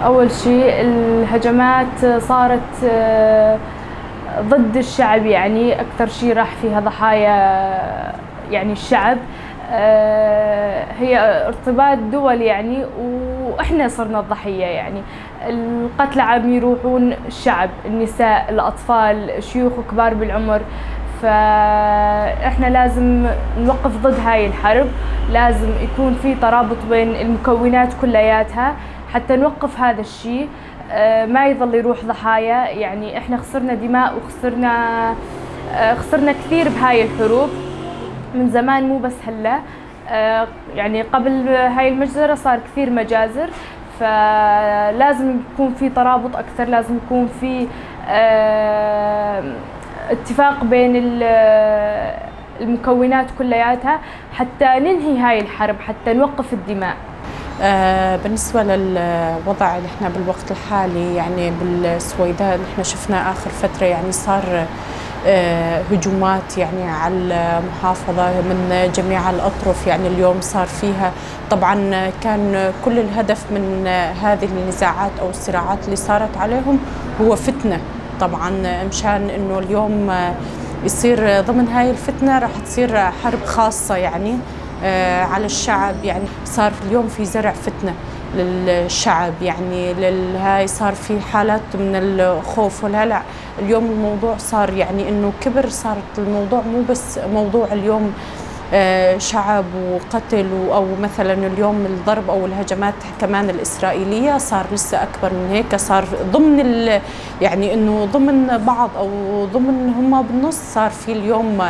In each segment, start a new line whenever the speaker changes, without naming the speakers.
أول شيء الهجمات صارت ضد الشعب، يعني أكثر شيء راح فيها ضحايا يعني الشعب. هي ارتباط دول يعني، وإحنا صرنا الضحية. يعني القتلى عم يروحون الشعب، النساء، الأطفال، شيوخ وكبار بالعمر. فإحنا لازم نوقف ضد هاي الحرب، لازم يكون في ترابط بين المكونات كلياتها حتى نوقف هذا الشيء، ما يظل يروح ضحايا. يعني إحنا خسرنا دماء وخسرنا خسرنا كثير بهاي الحروب من زمان، مو بس هلا. يعني قبل هاي المجزرة صار كثير مجازر، فلازم يكون في ترابط أكثر، لازم يكون في اتفاق بين المكونات كلياتها حتى ننهي هاي الحرب، حتى نوقف الدماء.
بالنسبة للوضع نحن بالوقت الحالي يعني بالسويداء، نحن شفنا آخر فترة يعني صار هجومات يعني على المحافظة من جميع الأطراف. يعني اليوم صار فيها طبعا كان كل الهدف من هذه النزاعات أو الصراعات اللي صارت عليهم هو فتنة، طبعا مشان إنه اليوم يصير ضمن هاي الفتنة راح تصير حرب خاصة يعني على الشعب. يعني صار اليوم في زرع فتنة للشعب، يعني للهاي صار في حالات من الخوف والهلع. اليوم الموضوع صار يعني انه كبر، صارت الموضوع مو بس موضوع اليوم شعب وقتل او مثلا اليوم الضرب او الهجمات كمان الاسرائيليه، صار لسه اكبر من هيك، صار ضمن يعني انه ضمن بعض او ضمن هم بالنص صار في اليوم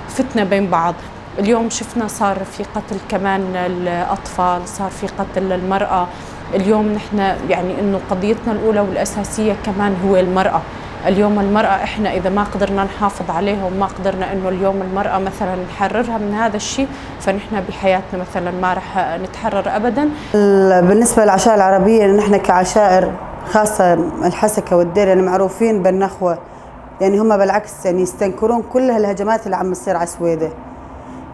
فتنه بين بعض. اليوم شفنا صار في قتل كمان الأطفال، صار في قتل للمرأة. اليوم نحن يعني إنه قضيتنا الأولى والأساسية كمان هو المرأة. اليوم المرأة إحنا إذا ما قدرنا نحافظ عليها وما قدرنا إنه اليوم المرأة مثلا نحررها من هذا الشيء، فنحن بحياتنا مثلا ما رح نتحرر أبدا.
بالنسبة للعشائر العربية، نحن كعشائر خاصة الحسكة والدير يعني معروفين بالنخوة، يعني هم بالعكس يعني يستنكرون كل هالهجمات اللي عم تصير على السويدة.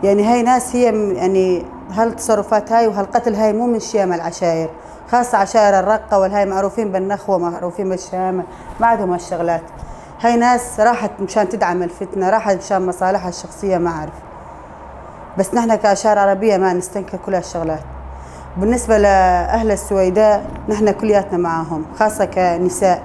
يعني هاي ناس هي يعني هالتصرفات هاي وهالقتل هاي مو من شيم العشائر، خاصة عشائر الرقة والهاي معروفين بالنخوة، معروفين بالشهامة، ما عندهم هالشغلات. هاي ناس راحت مشان تدعم الفتنة، راحت مشان مصالحها الشخصية، ما أعرف. بس نحن كعشائر عربية ما نستنكر كل هالشغلات. بالنسبة لأهل السويداء نحن كلياتنا معاهم، خاصة كنساء.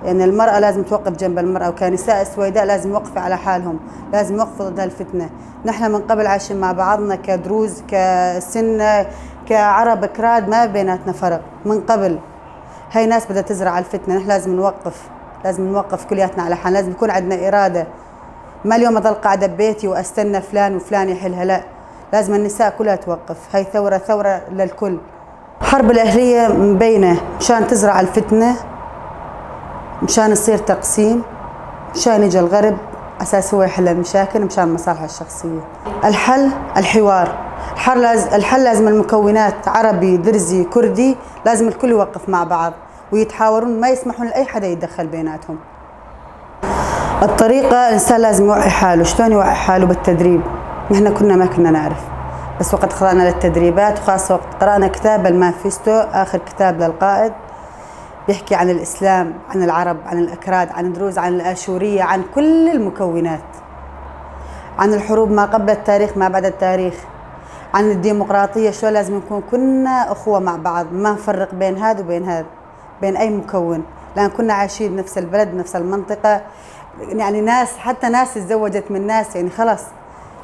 يعني المرأة لازم توقف جنب المرأة، وكنساء السويداء لازم يوقفوا على حالهم، لازم يوقفوا ضد هالفتنة. نحن من قبل عايشين مع بعضنا كدروز، كسنة، كعرب، كراد، ما بيناتنا فرق من قبل. هاي ناس بدها تزرع الفتنة، نحن لازم نوقف، لازم نوقف كلياتنا على حالنا، لازم يكون عندنا إرادة. ما اليوم أضل قاعدة ببيتي وأستنى فلان وفلان يحلها، لا، لازم النساء كلها توقف. هاي ثورة، ثورة للكل. حرب الأهلية مبينة مشان تزرع الفتنة، مشان يصير تقسيم، مشان يجي الغرب أساس هو يحل المشاكل، مشان مصالحه الشخصية. الحل الحوار، الحل لازم المكونات عربي، درزي، كردي، لازم الكل يوقف مع بعض ويتحاورون، ما يسمحون لأي حدا يتدخل بيناتهم. الطريقة الإنسان لازم يوعي حاله. شلون يوعي حاله؟ بالتدريب. نحن كنا ما كنا نعرف، بس وقت خضعنا للتدريبات، وخاصة وقت قرأنا كتاب المانيفستو، آخر كتاب للقائد، بيحكي عن الإسلام، عن العرب، عن الأكراد، عن الدروز، عن الآشورية، عن كل المكونات، عن الحروب ما قبل التاريخ ما بعد التاريخ، عن الديمقراطية، شلون لازم نكون كنا أخوة مع بعض، ما نفرق بين هذا وبين هذا، بين أي مكون، لأن كنا عايشين بنفس البلد، بنفس المنطقة. يعني ناس، حتى ناس تزوجت من ناس، يعني خلاص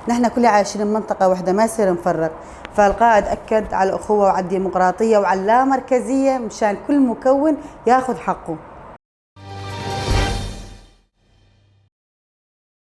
نحن كلنا عايشين بمنطقة واحدة، ما يصير نفرق. فالقائد أكد على الأخوة وعلى الديمقراطية وعلى اللامركزية مشان كل مكون ياخذ حقه.